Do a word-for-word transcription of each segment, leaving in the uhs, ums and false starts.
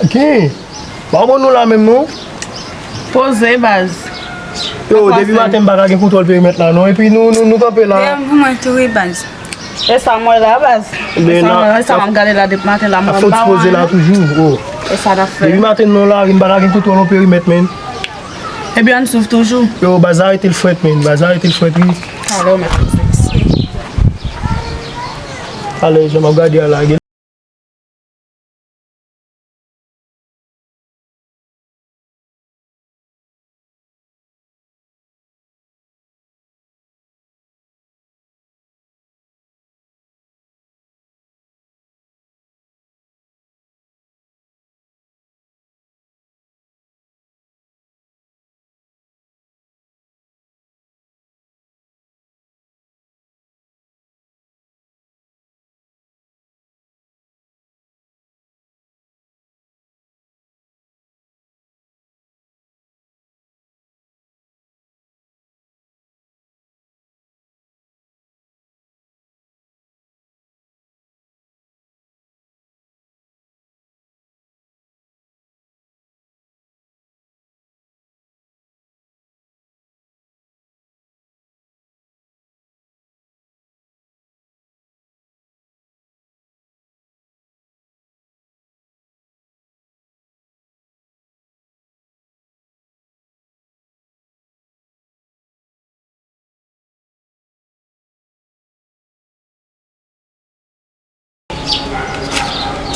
Ki? Pa bon nou la menm non. Poze baz. Yo, depi maten m pa ka gen kontwòl perimèt la non. Epi nou, nou, nou kanpe la. Dèyè m pou mwen tou wi baz. E sa m wè la baz. E sa m wè la, e sa m ap gade la depi maten la, m wè m pa wè anyen. Fò ti poze la toujou. Oh. E sa n ap fè. Depi maten nou la, m pa ka gen kontwòl nan perimèt, men. Ebyen, ann swiv toujou. Yo, baz la rete l frèt, men. Baz la rete l frèt, wi. Talè, w mèt poze, mesye. Talè, jan m ap gade a la, gen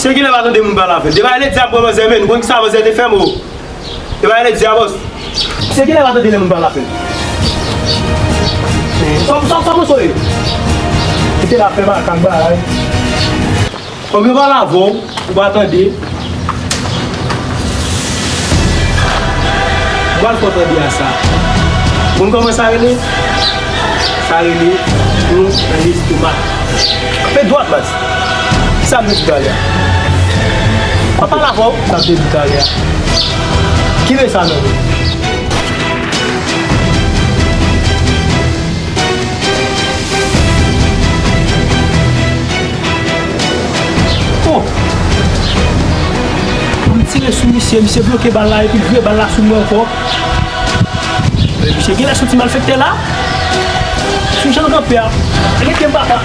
Se kilè pa tande moun pale avè l. Depi lè dyab pran manzè, men, nou konn kisa manzè te fè m, o. Depi lè dyab, o. Se kilè pa tande lè moun pale avè l. Sa, sa, sa, sa, sa, e. Kite la fè makak bagay. Kòm yo pale avè w, ou pa tande. Ou pa fò tande a sa. Moun kòman sa rele? Sa rele trou nan lestomak. Kanpe dwat, baz. Sa m te di talè a. Pa pale avè w. Sa m te di talè a. Kile sa nan men. Oh! Pou m tire sou misye, misye bloke bal la epi l vire bal la sou mwen ankò. Men misye genlè se yon ti malfektè la. Sou jan l kanpe a, rete m papa.